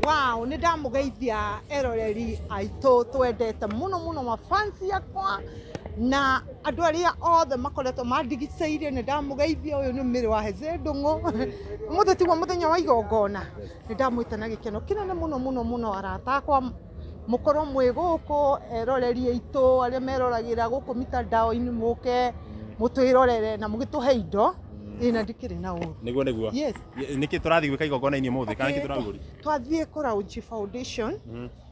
Wow, nĩ ndamũgeithia eroreri aitũ twendete mũno mũno mafansi yakwa na andũ arĩa othe makoretwo mandigicĩirie, nĩ ndamũgeithia. Ũyũ nĩ Mary wa Heze Ndũng'ũ. Ũmũthĩ tiguo mũthenya wa igongona, nĩ ndamwĩta na gĩkeno kĩnene mũno mũno mũno. Arata akwa, mũkorwo mwĩ gũkũ, eroreri aitũ arĩa meroragĩra gũkũ mitandao-inĩ, mũke mũtwĩrorere na mũgĩtũhe indo ĩ na ndikĩrĩ na ũru. Nĩguo. Yes. Nĩkĩ tũrathiĩ gwĩka igongona-inĩ ũmũthĩ kana nĩkĩ tũragũri? Twathiĩ kũraunji foundation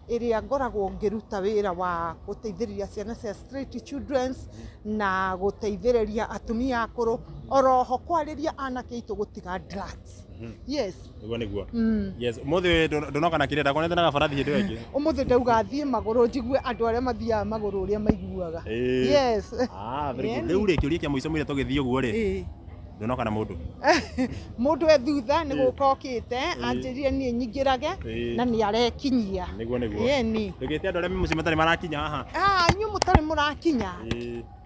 ĩrĩa ngoragwo ngĩruta wĩra wa gũteithĩrĩria ciana cia street childrens na gũteithĩrĩria atumia akũrũ, oroho kwarĩria anake aitũ gũtiga drugs. Yes. Nĩguo. Yes, ũmũthĩ ndũnoka na kĩrĩa ndakonete na gabarathi hĩndĩ ĩyo ĩngĩ. Ũmũthĩ ndauga thiĩ magũrũ njigue andũ arĩa mathiaga magũrũ ũrĩa maiguaga. Yes. Ah, very good. Rĩu rĩ, kĩũria kĩa mũico mũira tũgĩthiĩ ũguo rĩ, ndũnoka na mũndũ? Mũndũ e thutha nĩ gũka okĩte anjĩrire niĩ nyingĩrage na nĩ arekinyia. Nĩguo. Ĩni. Ndũgĩte andũ arĩa me mũciĩ matarĩ marakinya haha. Ah, inyuĩ mũtarĩ mũrakinya,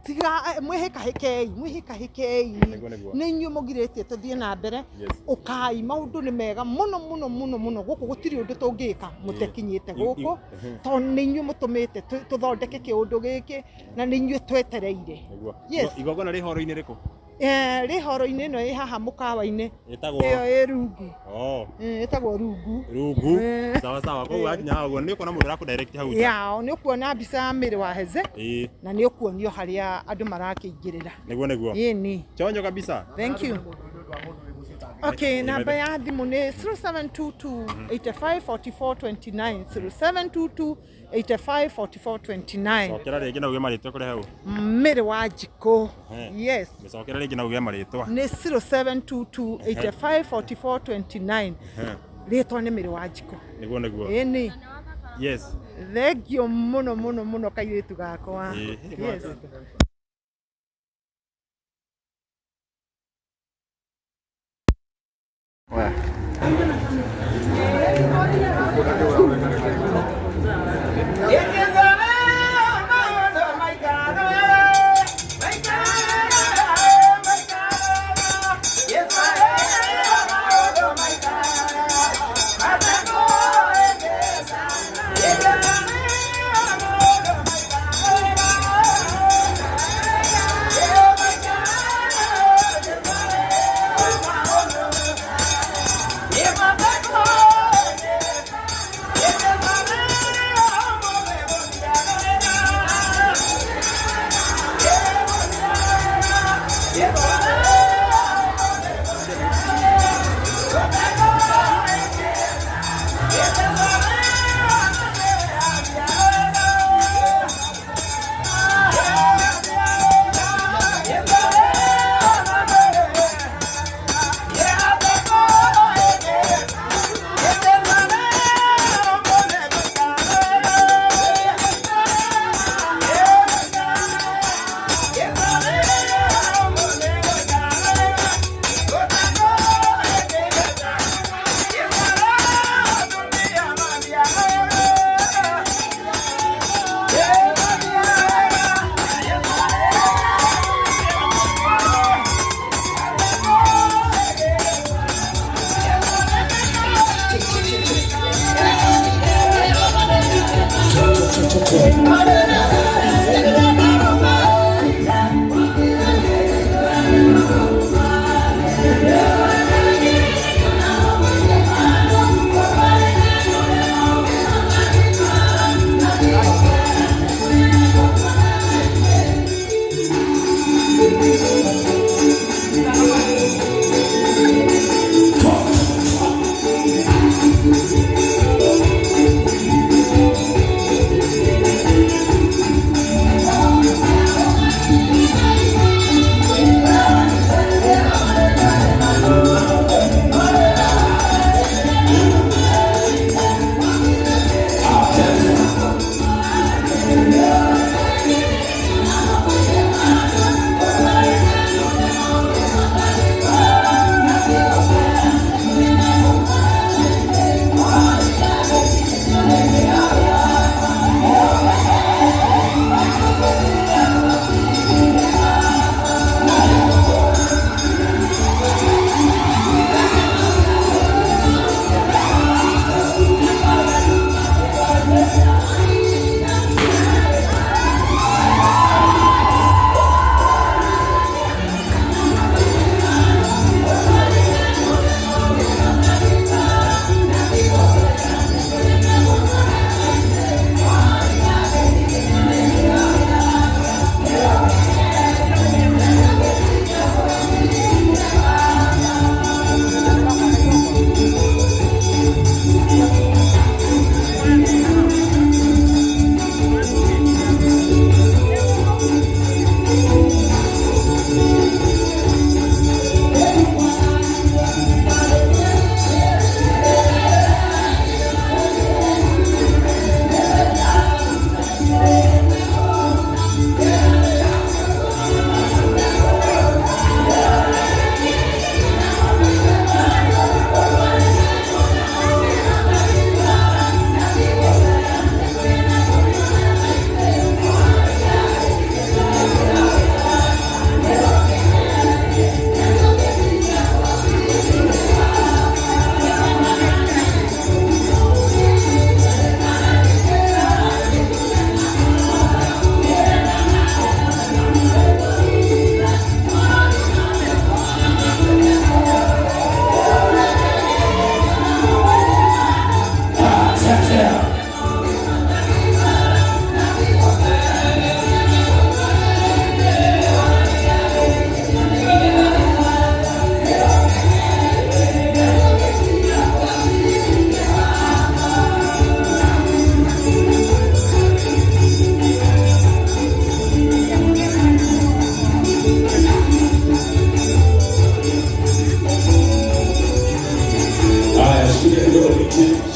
tiga mwĩhĩkahĩkei, mwĩhĩkahĩkei. Nĩguo. Nĩ inyuĩ mũgirĩtie tũthiĩ na mbere. Ũkai, maũndũ nĩ mega mũno mũno mũno mũno gũkũ, gũtirĩ ũndũ tũngĩka mũtekinyĩte gũkũ, tondũ nĩ inyuĩ mũtũmĩte tũthondeke kĩũndũ gĩkĩ na nĩ inyuĩ twetereire. Yes. Igongona rĩ horo-inĩ rĩkũ? Rĩ horo-inĩ ĩno ĩ haha mũkawa-inĩ. Ĩtagwo? Ĩyo ĩ Rungu. Oh. Ĩtagwo Rungu. Rungu. Sawa sawa. Koguo wakinya haha ũguo nĩ ũkuona mũndũ ũrakũ direct hau nja. Yao, nĩ ũkuona mbica ya Mary wa Heze na nĩ ũkuonio harĩa andũ marakĩingĩrĩra. Nĩguo. Ĩni. Chonjo kabisa. Thank you. Okay, namba ya thimũ nĩ 0722 85 44 29, 0722 85 44 29. Cokera rĩngĩ na uge marĩtwa kũrĩ hau. Mary wa Njikũ. Yes. Mĩcokera rĩngĩ na uge marĩtwa. Nĩ 0722 85 44 29. Rĩtwa nĩ Mary wa Njikũ. Nĩguo. Ĩni. Yes. Thengio mũno mũno mũno kairĩtu gakwa. Yes. Yeah.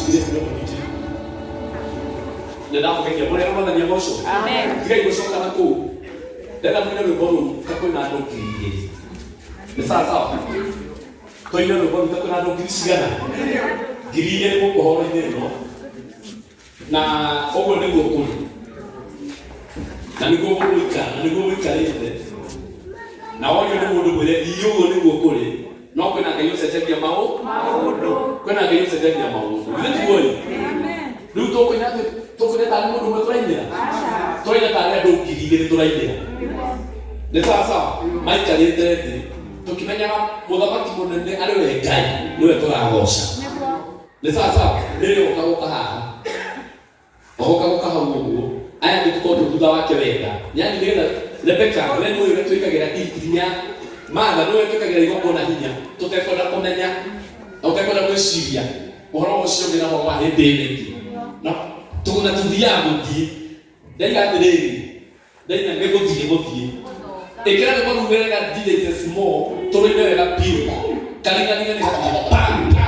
Njigire no mũhunjie. Nĩ ndamũgeithia mũrĩa mwathani agocwo. Tigai gũcoka na kũu. Ndenda mũine rwĩmbo rũu ta kwĩna andũ 2,000. Nĩ sawa sawa? Tũine rwĩmbo rũu ta kwĩna andũ ngiri cigana? 2,000 gũkũ horo-inĩ ĩno. Na ũguo nĩguo kũrĩ. Na nĩguo mũgũikara, na nĩguo mũikarĩte. Na worio nĩ mũndũ mwĩre ii ũguo nĩguo kũrĩ. No kwĩna Ngai ũcenjagia maũndũ. Kwĩna Ngai ũcenjagia maũndũ. Githĩ tiguo ĩ? Rĩu tũkũina atĩ tũkũina tarĩ mũndũ ũmwe tũrainĩra. Tũraina tarĩ andũ 2,000 tũrainĩra. Nĩ sawa sawa? Maikarĩte thĩ tũkĩmenyaga mũthamaki mũnene arĩ we Ngai nĩwe tũragoca. Nĩ sawa sawa? Rĩrĩa oka gũka haha ogoka gũka hau ũguo aya angĩ tũkorwo twĩ thutha wake wega yani nĩgetha Rebeka we nĩwe ũrĩa twĩkagĩra hinya Martha nĩwe twĩkagĩra igongona hinya tũtekwenda kũmenya na ũtekwenda gwĩciria ũhoro ũcio ũngĩ na ũhoro wa hĩndĩ ĩno ĩngĩ na tũguna tũthiaga gũthiĩ ndaiga atĩrĩrĩ ndaina nĩ gũthiĩ gũthiĩ ĩkĩra rwĩmbo rũu wega DJ Small tũrũine wega biũ karingaringa nĩ gathiĩ pa pa.